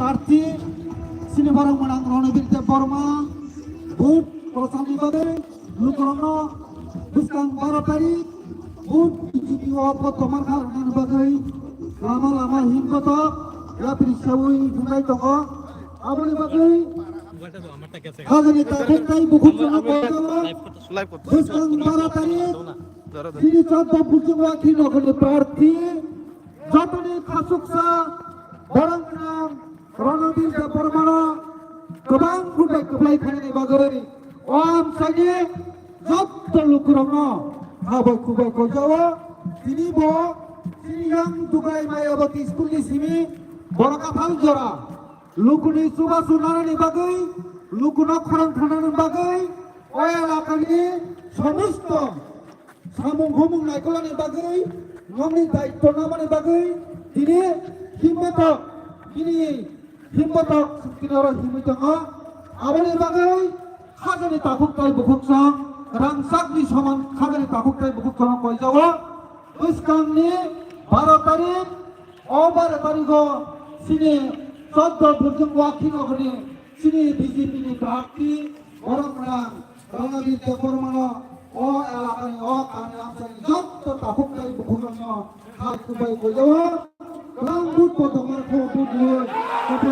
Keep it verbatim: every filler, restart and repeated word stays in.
prarthi sini borok mwnang Ronobir Debbarma vote kwcharni bagwi lukurokno bwskang baro tarik vote B J P o kotor mar kha rwnani bagwi lama lama himkotok yapri seui hwnwi tongo. Aboni bagwi hajani takhuk tei bukhuk chwngno koitama bwskang baro tarik sini chwngno bukhuk chwngno khino khini prarthi jotoni khasuksa borok mwnang Ronobir Debbarmano kwbang buthai kwplai khainani bagwi o amchaini jotto lukurokno habai kubai koijao. Tini bo chini yang Dugai Mayabati school ni simi borok aphal jora lukuni chubachu nanani bagwi, lukuno khorang thanani bagwi o elakani somosto samung humung naikolani bagwi, nokni daitto namani bagwi tini himmatok, bini himmatok tini oro himwi tongo. Aboni bagwi hajani takhuk tei bukhuk chwng, rangchakni soman hajani takhuk tei bukhuk chwng koijao. Bwskangni baro tarik, o baro tarigo chini chwddo burjwng wakhino hwnwi chini B J P ni prarthi borok mwnang Ronobir Debbarmano o elakani o kami amchaini jotto takhuk tei bukhukrokno hai kubai koijao. Kwbang but kotor mar kho but loi, kwbang